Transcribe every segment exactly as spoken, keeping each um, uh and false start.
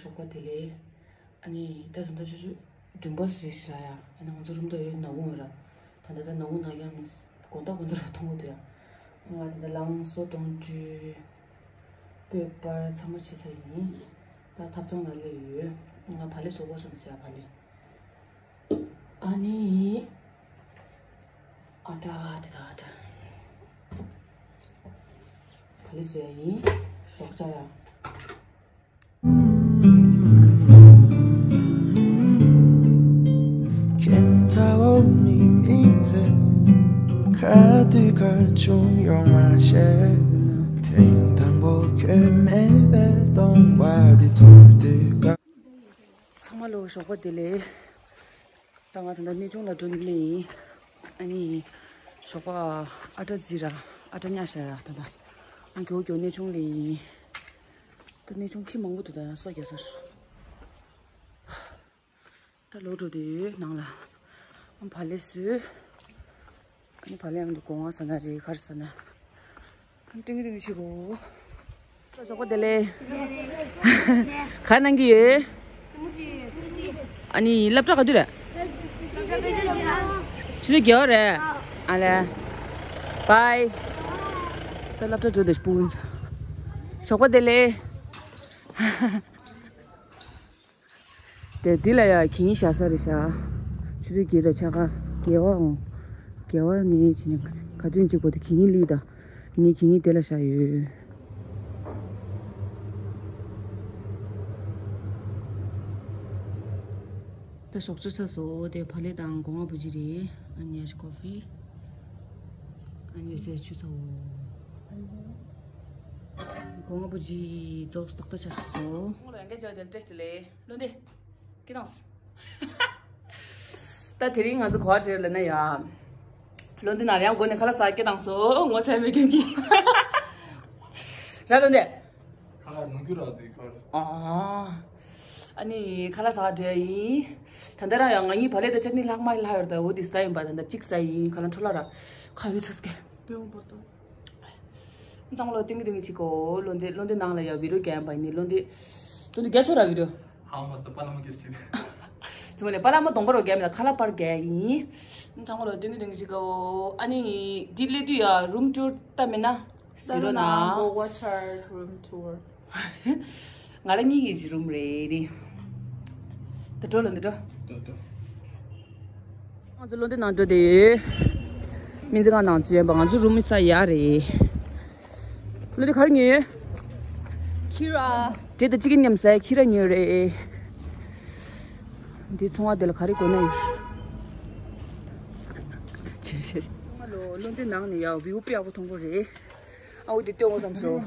ཞོགས་པ་བདེ་ལེགས། ཨ་ནི་ད་ད་ལྟ་ཆུ་ཚོད་བདུན་པ་ཟིན་ཤག་ཡ། ཨ་ནི་ང་ཚོ་རུམ་དུ་ཡོད། ནག་ཁུང་ར། ད་ལྟ་ད་ནག་ཁུང་ནང་ཡང་མི་དགོང་དག་དགོང་དག་ར་མཐོང་གི་འདུག་ཡ། ང་ད་ལྟ་ལངས་སོ། གཏོང་འདྲི་སྤོས་པར་ཚང་མ་བྱས་ཚར་ཡིན། ད་ཐབ་ཚང་ལ་སླེབས་ཡོད། ང་བག་ལེབ་བཟོ་དགོས་བསམ་སོང་ཡ། བག་ལེབ། ཨ་ནི། ཨ་ཏྲ་ཨ་ཏྲ་ཨ་ཏྲ། བག་ལེབ་བཟོ་ཡ་ཡིན། ཞོགས་ཇ་ཡ། ཁྱེད་ཚ་བོ་མིན་མི་ཚེ། ག་དུས་ག་བྱུང་ཡོང་མ་ཤེས། ཐེངས་དང་པོ་ཁྱོད་མེད་པའི་སྟོང་བ་འདི་ཚོར་དུས་ག་ཚང་མ་ལོ་ཞོགས་པ་བདེ་ལེགས། ད་ང་ད་ལྟ་གནས་ཆུང་ལ་འགྲོ་ནི་ལེ་ཡིན། ཨ་ནི་ཞོགས་པ་ཨ་ཏྲ་རྫི་ར། ཨ་ཏྲ་ཉ་ཤ་ཡ། ད་ལྟ་ཨ་མགྱོགས་མགྱོགས་གནས་ཆུང་ལེ་ཡིན། ད་གནས་ཆུང་ཁྱི་མང་པོ་འདུག་ད་ཡང་སོ་རྒྱག་སར། ད་ལོག་འགྲོ་དུས་ནང་ལ་ཨ་བག་ལེབ་བཟོས། ཨ་ནི་བག་ལེབ་ཨ་འདི་སྒོ་ང་ཟ་ན་རེད། ག་རེ་ཟ་ན། ཨ་ནི་སྟོན་གི་སྟོན་གི་བྱེད་གོ། ཞོགས་པ་བདེ་ལེགས། ག་གནང་གི་ཡོད། ཨ་ནི་སློབ་གྲྭ་ག་དུས་རེད། ཆུ་ཚོད་བརྒྱད་པ་རེད། ཨ་ལས། བའི། ད་སློབ་གྲྭ་འགྲོ་དུས་སྤུ་གུ། ཞོགས་པ་བདེ་ལེགས། དེ་འདི་ལ་ཡ་གད་སྙིགས་བཞག་ས་རེད་ཤག་ཆུ་ཚོད་བརྒྱད་དང་ཕྱེད་ཀ། བརྒྱད་པ་འོང་། བརྒྱད་པ་ནས་བྱས་ནས་ག་དུས་གཅིག་པོ་དེ་གད་སྙིགས་སླེབས་ད། ངས་གད་སྙིགས་དེ་ལ་བཞག་ཡོད། ད་ཞོགས་ཇ་ཚར་སོང་། དེ་བག་ལེབ་དང་སྒོ་ང་བུ་ཇི་རེད། ཨ་ནི་ཡ་ཞིག་ཀོ་ཧྥི། ཨ་ནི་ཡོད་ཚད་ཆུ་ཚ་བོ། སྒོ་ང་བུ་ཇི་རྫོགས་ཏག་ཏག་ཆགས་སོང་། ཁོང་ལ་ཡང་སྐད་ཆ་དེ་བཀྲ་ཤིས་བདེ་ལེགས། བློ་བདེ། སྐད་བཏང་སོང་། ད་དེ་རིང་ང་ཚོ་ག་པར་འགྲོ་ཡོད་ལབ་ན་ཡ། བློ་བདེ་ནང་ལ་ཡང་སྒོ་ནས་ཁ་ལག་ཟ་སྐད་བཏང་སོང་། ངོ་ཚ་མེད་མཁན་གྱི། ར་བློ་བདེ། ཁ་ལག་ནུ་རྒྱུ་ར་ཟིག་ཁར། ཨ། ཨ་ནི་ཁ་ལག་ཟ་འགྲོ་ཡ་ཡིན། ད་ལྟ་རང་ཡང་ང་གཉིས་བག་ལེབ་དང་ཅ་ནི་ལྷག་མ་ལྷག་ཡོད་རེད། ད་འོ་དེ་ཟ་ཡིན་པ། ད་ལྟ་གཅིག་ཟ་ཡིན། ཁ་ལག་འཕྲོ་བརླག་ར་ཁ་ཡོད་ཚ་སྐད། ཚང་མ་ལོ་སྟོན་གི་སྟོན་གི་བྱེད་གོ། བློ་བདེ་བློ་བདེ་ནང་ལ་ཡ་བི་ཌིའོ་རྒྱག་པ་ཡིན་ནི། བློ་བདེ་བློ་བདེ་རྒྱག་ཆོག་ར་བི་ཌིའོ། ཧང་མ་སྟ་པ་ལ་མ་སྐྱེས་ཆེ། ཚང་མ་ལས་པ་ལ་མ་གདོང་པ་རོ་རྒྱག་མེད་ད། ཁ་ལག་པར་རྒྱག་ཡིན། ཚང་མ་ལོ་སྟོན་གི་སྟོན་གི་བྱེད་གོ། ཨ་ནི་འདི་སླེབས་དུས་ཡ་རུམ་ཊུར་ལྟ་མེད་ན། ཟེར་རོ་ན། Go watch her room tour. ང་རང་གཉིས་ཀྱི་རུམ་རེད་དེ། ད་འགྲོ་ལོ་འདི་འགྲོ། འགྲོ་འགྲོ། ང་ཚོ་བློ་བདེ་ནང་འགྲོ་དེ་ཡོད། སྨན་རྩིས་ཁང་ནང་ཚུད་ཡིན་པ། ང་ཚོ་རུམ་ས་ཡག་རེད། བློ་བདེ་ག་རེ་ཉོས་ཡོད། ཁི་ར། འབྲས་དང་ཅི་ཀིན་མཉམ་ཟས། ཁི་ར་ཉོས་རེད། འདི་ཚོང་བ་དེ་ལ་ག་རེ་དགོས་ན་ཡོད། བྱས་བྱས། ཚང་མ་ལོ་བློ་བདེ་ནང་ནས་ཡ་བིའུ་དཔེ་ཡག་པོ་མཐོང་གི་རེད། ཨའུ་དེ་སྟོན་འོ་བསམ་སོང་།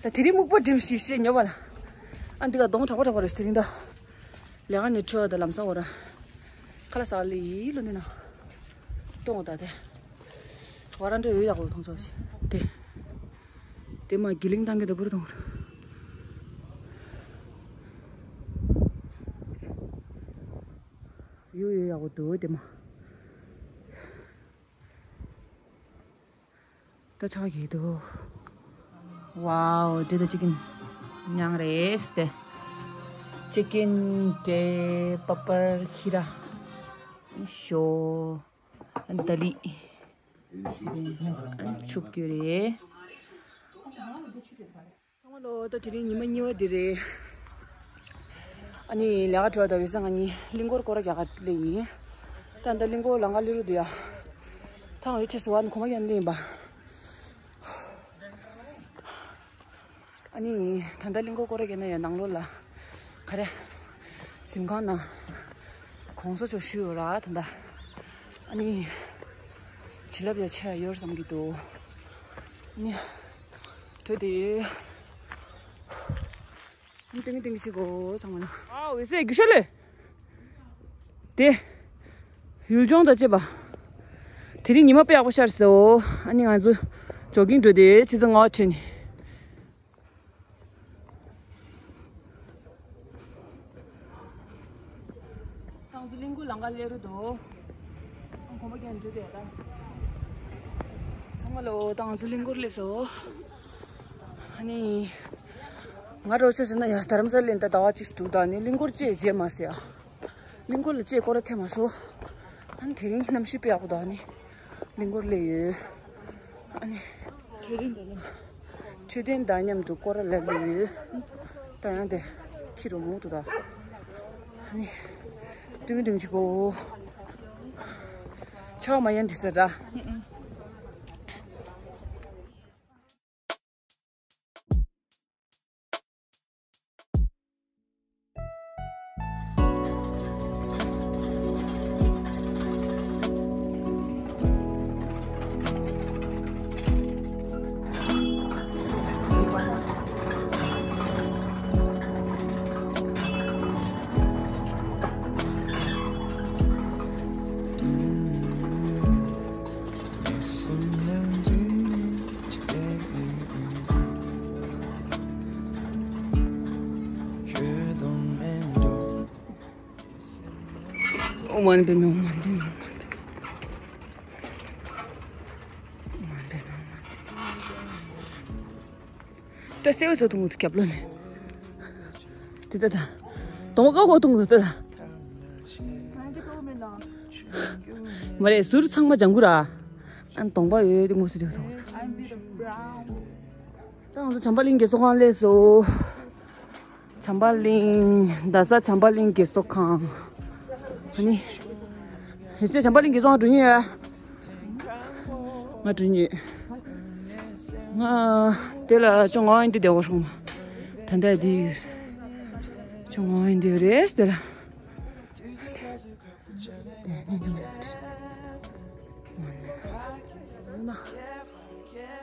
ད་དེ་རིང་སྨུག་པ་འགྲིམ་ཤིག་ཤིག་ཉོ་བ་ལ། ཨ་འདི་ག་གདོང་གྲག་པོ་གྲག་པོ་རེད་དེ་རིང་ད། ལས་ཀ་ནས་འཕྲོ་ད་ལམ་སང་འོ་ར། ཁ་ལག་ཟ་ལི་ཡི་ལོ་འདི་ན། སྟོན་འོ་ད་དེ། བ་ར་འདྲ་ཡོད་ཡག་པོ་མཐོང་ཚོ་ཞིག་དེ། དེ་མ་གི་ལིང་ཏང་གི་ད་བུར་གཏོང་ར། ཡོད་ཡོད་ཡག་པོ་འདུག་དེ་མ། ད་ཆགས་ཀྱི་འདུག་ཝའོ། འབྲས་དང་ཅི་ཀིན་མཉམ་རེད་དེ། ཅི་ཀིན་འབྲས་པ་པར་ཁི་ར། ཞོ། ད་ལི། ཆུབ་རྒྱུ་རེད། ཚང་མ་ལོ། ད་དེ་རིང་ཉི་མ་གཉིས་པ་འདི་རེད། ཨ་ནི་ལས་ཀ་འགྲོ་ད་བས་ང་གཉིས་གླིང་སྐོར་སྐོར་ར་རྒྱག་ག་སླེབས་ཡིན། ད་ད་གླིང་སྐོར་ལམ་ཁ་སླེབས་རུ་འདུག་ཡ། ཐང་ཡོད་ཆེ་སུ་བ་ནི་གོ་མ་ཡན་སླེབས་ཡིན་པ། ཨ་ནི་ད་ད་གླིང་སྐོར་སྐོར་ར་རྒྱག་ན་ཡ་ནང་ལོགས་ལ། ག་རེ། གཟིམ་ཁང་ན། གོང་ས་མཆོག་བཞུགས་ཡོད་ར་ད་ད། ཨ་ནི། བྱིན་རླབས་ཡ་ཆེ་ཡ་ཡོད་བསམ་གྱི་འདུག་ཨ་ནི། འགྲོ་དེ་ཡོད། ཨ་ནི་ཏིང་ཏིང་ཞིག་གོ་ཚང་མ་ལ། ཨའོ་ཨེ་སེ་རྒྱུ་ཤ་ལེ། དེ། ཡུལ་ལྗོངས་དང་བཅས་པ། དེ་རིང་ཉི་མ་དཔེ་ཡག་པོ་ཤར་སོང་། ཨ་ནི་ང་ཚོ་ཇོ་གིང་འགྲོ་དེ་ཆུ་ཚོད་ལྔ་པ་ཁྲིད་ནས། ཏང་ཚུ་གླིང་སྐོར་ལམ་ཁ་སླེབས་རུ་འདུག་ཨང་གོམ་པ་རྒྱག་འགྲོ་དེ་ད། ཚང་མ་ལོ། ཏང་ཚུ་གླིང་སྐོར་སླེབས་སོང་། ཨ་ནི། ང་རོ་ཆ་ཟེར་ན་ཡ་རྡ་རམ་ས་ལ་ལ་ཟླ་བ་གཅིག་འགྲོ་དང་ནི་གླིང་སྐོར་ཅེས་བརྗེད་མ་ཟེར་ཡ། གླིང་སྐོར་ལ་ཅེས་སྐོར་ར་ཐེབས་མ་སོང་། ཨ་ནི་དེ་རིང་གནམ་གཤིས་དཔེ་ཡག་པོ་དང་ནི་གླིང་སྐོར་སླེབས་ཡོད། ཨ་ནི་འཕྲོད་བསྟེན་དང་མཉམ་དུ་སྐོར་ར་ལ་སླེབས་ཡོད། ད་ཡང་དེ་ཁྱི་རུ་མོ་འདུག་ད། ཨ་ནི་ཏུ་མི་ཏུ་མི་ཅིག་གོ། ཆ་མ་ཡན་དི་ས་ར། ཨོཾ་མ་ཎི་པདྨེ། ཨོཾ་མ་ཎི་པདྨེ། ཨོཾ་མ་ཎི་པདྨེ། ད་སེའུ་ཚོ་འཐུང་གི་འདུག་རྒྱབ་ལོགས་ནས། དེ་ད་ད། གདོང་པ་ཀ་ཧོ་འཐུང་གི་འདུག་ད་ད། མ་རེད་ཟུར་ཚང་མ་ལྗང་གུ་ར། ཨ་གདོང་པ་ཡོད་དེ་ངོ་སུ་དེ་འཐུང་གི་འདུག་ད་ང་ཚོ་བྱམས་པ་གླིང་རྒས་གསོ་ཁང་སླེབས་སོང་། བྱམས་པ་གླིང་། རྡ་ས་བྱམས་པ་གླིང་རྒས་གསོ་ཁང་། ཨ་ནི། ཧེ་སེ་བྱམས་པ་གླིང་རྒས་གསོ་ཁང་འགྲོ་མྱོང་ཡོད། ང་འགྲོ་མྱོང་། ང་དེ་ལ་ཅུང་ངོ་ཡིན་དེ་བདེ་བོ་སོང་། ད་ལྟ་དེ་ཅུང་ངོ་ཡིན་དེ་རེད་དེ་ལ། དེ་ནས་འགྲོ་མྱོང་ཡོད།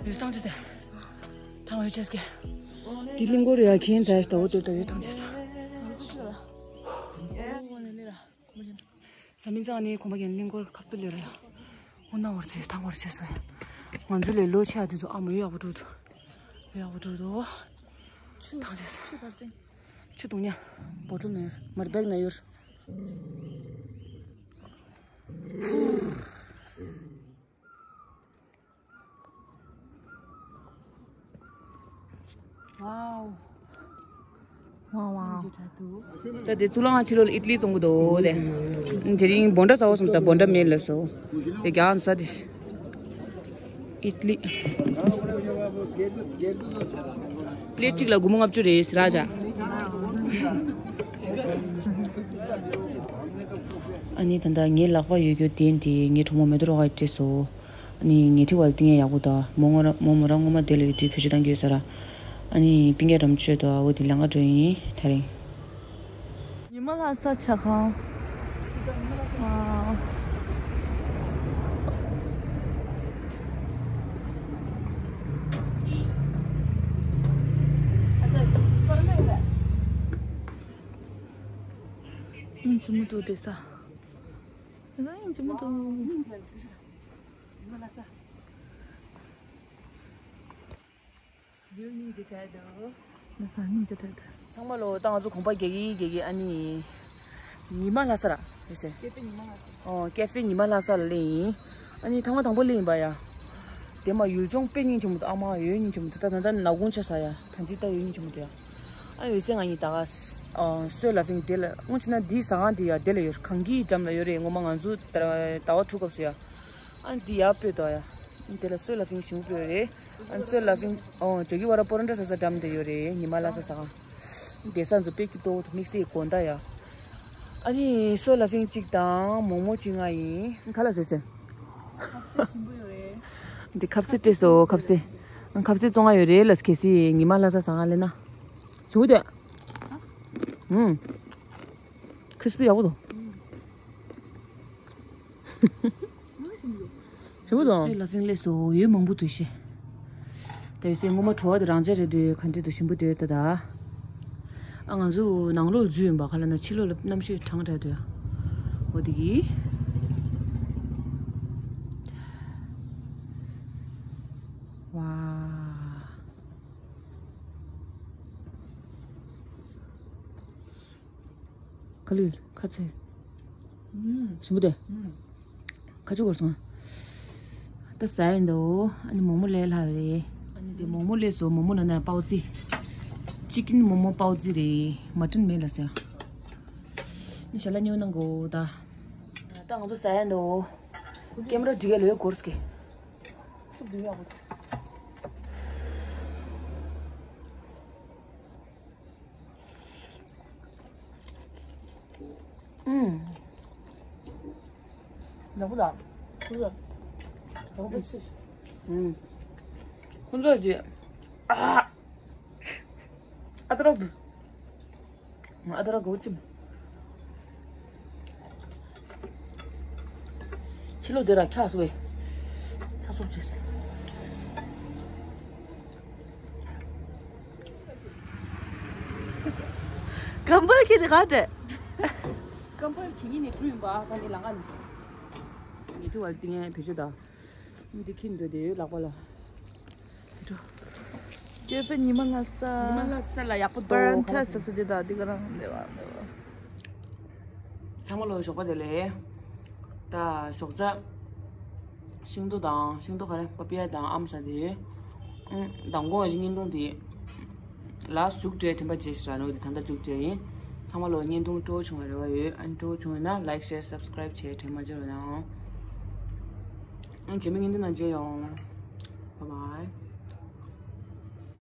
ཡུལ་ཐང་ཆད་ཟེར། ཐང་ཡོད་ཆད་ཟེར། དེ་གླིང་སྐོར་ཡ་ཁྱེད་ཚ་ཞིག་ལྟ་བུ་དེ་ལྟ་ཡུལ་ཐང་ཆད་ཟེར། ས་མིན་ཚང་ནི་ཁོམ་པ་ཡན་གླིང་སྐོར་ཁ་པི་ལེ་རེད། ཧོ་ན་བར་ཆད་ཐང་བར་ཆད་ཟེར། ང་ཚོ་ལས་ལོ་ཆེ་བ་དེ་ཚོ་ཨ་མ་ཡོད་ཡག་པོ་འགྲོ་འདུག་ཡོད་ཡག་པོ་འགྲོ་འདུག་ཆུ་ཐང་ཆད་ཟེར། ཆུ་བར་ཆད། ཆུ་དུང་ཉ། བོ་ཊལ་ནས་ཡོད། མར་བེག་ནས་ཡོད། ཝའོ། ཝའོ་ཝའོ། ད་དེ་ཚུར་ལ་ང་ཕྱི་ལོགས་ལ་ཨིཏ་ལི་བཙོང་གི་འདུག་དེ། དེ་རིང་བོན་ཌ་ཟ་འོ་སོང་ད་བོན་ཌ་མེད་ལ་སོ། དེ་རྒྱ་ཟ་དེ། ཨིཏ་ལི། པླེ་ཊི་གཅིག་ལ་སྒོར་མོ་ལྔ་བཅུ་རེད་ཟེར་ར་ཅག་ཨ་ནི་ད་ལྟ་ངའི་ལག་པ་ཡོད་རྒྱུ་དེ་འདི་ངའི་གྲོགས་མོ་མེ་ཏོག་རོ་ཁ་ཡིས་སྤྲད་སོང་། ཨ་ནི་ངའི་ཁྲི་བལ་ཏིང་ཡ་ཡག་པོ་ད་མོ་ངོ་ར་མོ་མོ་རང་ངོ་མ་དེ་ལ་ཡོད་དུས་བེད་སྤྱོད་གཏང་གི་ཡོད་ས་ར། ཨ་ནི་པིང་ཀྱ་རམ་ཆོད་དོ་ཨ་འོ་དེ་ལང་ཀ་འགྲོ་ཡིན་དེ་རིང་། ཉི་མ་ལྷ་ས་ཆ་ཁང་། ཨ། སྙིང་རྗེ་མོ་འདུག་བསྡད་ས། སྙིང་རྗེ་མོ་འདུག་ཡོད་སྙིང་རྗེ་དྲན་འདུག་ལ་ས་སྙིང་རྗེ་དྲན་འདུག་ཚང་མ་ལོ་ད་ང་ཚོ་གོམ་པ་རྒྱག་གི་རྒྱག་གི་ཨ་ནི། ཉི་མ་ལྷ་ས་ར། ཡོད་སེ། ཀེ་ཧྥེ་ཉི་མ་ལྷ་ས། ཨོ་ཀེ་ཧྥེ་ཉི་མ་ལྷ་ས་ལ་སླེབས་ཡིན། ཨ་ནི་ཐེངས་མ་དང་པོ་སླེབས་ཡིན་པ་ཡ། དེ་མ་ཡུལ་ལྗོངས་དཔེ་སྙིང་རྗེ་མོ་འདུག་ཨ་མ་ཡོད་སྙིང་རྗེ་མོ་འདུག་ད་ད་ད་ནག་ཁུང་ཆགས་ས་ཡ། ད་ཅི་ད་ཡོད་སྙིང་རྗེ་མོ་འདུག་ཡ། ཨ་ཡོད་སེ་ང་གཉིས་ད་ག་ཨོ་སོས་ལ་ཕིང་དེ་ལ་སྔོན་ཆད་ན་འདི་ཟ་ཁང་དེ་ཡ་དེ་ལ་ཡོད། གངས་སྐྱིད་འགྲམ་ལ་ཡོད་རེད། ངོ་མ་ང་ཚོ་ཟླ་བ་དྲུག་སྐབས་སུ་ཡ། ཨ་འདི་ཡར་སྤོས་དོ་ཡ། འདི་ལ་སོས་ལ་ཕིང་ཞིམ་པོ་སྤོས་རེད། ཨ་སོས་ལ་ཕིང་ཨོ་ཇོ་གི་ཝ་ར་པོ་རོན་ཊ་ཟ་ས་འགྲམ་དེ་ཡོད་རེད། ཉི་མ་ལྷ་ས་ཟ་ཁང་། བསྡད་ས་ཚོ་དཔེ་སྐྱིད་ཏོག་ཏོ་དམིགས་བསལ་དགོང་དག་ཡ། ཨ་ནི་སོས་ལ་ཕིང་གཅིག་དང་མོག་མོག་གཅིག་ང་ཡིན། ཁ་ལག་བཟོས་ཚེ། ཁ་ཟས་ཞིམ་པོ་ཡོད་རེད། འདི་ཁ་ཟས་སྤྲད་སོ་ཁ་ཟས། ཁ་ཟས་བཙོང་ང་ཡོད་རེད་ལ་གལ་སྲིད་ཉི་མ་ལྷ་ས་ཟ་ཁང་སླེབས་ན། ཞུ་དེ། ཨུམ། ཁྲིས་པི་ཡག་པོ་འདུག་ཞིམ་པོ་འདུག་སོས་ལ་ཕིང་སླེབས་སོ་ཡོད་མང་པོ་འདུག་ཤེ། ད་ཡོད་སེ་སྔོན་མ་བྲོ་བ་དེ་རང་འཇགས་རེད་འདུག་ག་འདྲ་འདུག་ཞིམ་པོ་འདུག་ད་ད། ཨ་ང་ཚོ་ནང་ལོགས་འཛུལ་ཡིན་པ་ག་ལ་ན་ཕྱི་ལོགས་ལ་གནམ་གཤིས་གྲང་དྲགས་འདུག་འོ་དེ་གི། ཝ། ག་ལེར་ཁ་ཚེ། ཞིམ་པོ་དེ། ཁ་ཆུ་བོར་སོང་། ད་ཟ་ཡིན་དོ། ཨ་ནི་མོག་མོག་ལས་ལྷག་རེད། ཨ་ནི་དེ་མོག་མོག་ལས་སོ་མོག་མོག་ནང་ན་པའོ་ཙི། ཅི་ཀིན་མོ་མོ་པའོ་ཛི་རེད། མ་ཊན་མེད་ལ་ཟེར། ནི་ཞལ་ལག་ཉོ་གནང་གོ་ད། ད་ང་ཚོ་ཟ་ཡ་འདུག་ཀེམ་ར་འགྲིག་ག་ལོས་གོར་སྐེ། སུབ་འདུག་ཡག་པོ་འདུག་ཨུམ། ཡག་པོ་འདུག་ཁོ་ཚོ། ཡག་པོ་ཆེ། ཨུམ། ཁོ་ཚོ་ཅི། ཨ། ཨ་ཏི་རོག་འདུག་ཨ་ཏི་རོག་གོ་ཅིམ། ཕྱི་ལོགས་དེ་ར་འཁྱག་སོང་བས། ཚ་སོབ་བྱས། ཀམ་པལ་གྱི་དེ་ག་དེ། ཀམ་པལ་གྱི་ཉིན་ནས་བྲུ་ཡིན་པ་ག་ནས་ལང་ག་ནས། ཉི་ཐུ་བལ་ཏིང་ཡན་བེད་སྤྱོད་དང་། འདི་ཁྱིམ་འདོད་དེ་ཡོད་ལག་པ་ལ། སྐྱོད་པའི་ཉི་མ་ལྷ་ས། ཉི་མ་ལྷ་ས་ལ་ཡག་པོ་འདུག་པར་ཐ་ས་ས་དེ་དག་འདི་ག་རང་འདེ་བ་འདེ་བ། ཚང་མ་ལོ་ཞོགས་པ་བདེ་ལེགས། ད་ཞོགས་ཇ། ཤིང་ཏོག་དང་ཤིང་ཏོག་ག་རེ་པ་པི་ཡ་དང་ཨམ་ཟ་དེ། ཨུ། མདང་དགོང་ང་ཅིག་བརྙན་ཐུང་དེ། ལ་ཟུག་འདྲེ་དྲན་པ་བརྗེད་ཤག་ནོ་དེ་ད་ལྟ་ཟུག་འདྲེ་ཡིན། ཚང་མ་ལོ་བརྙན་ཐུང་སྤྲོ་བོ་བྱུང་བའི་རེ་བ་ཡོད། ཨན་སྤྲོ་བོ་བྱུང་ཡོད་ན་ལའིཀ་ཤེར་སབ་སི་ཀ་རེབ་བྱས་དྲན་མ་བརྗེད་རོགས་གནང་། ཨང་རྗེས་མའི་བརྙན་ཐུང་ནང་མཇལ་ཡོང་། བཱའི་བཱའི།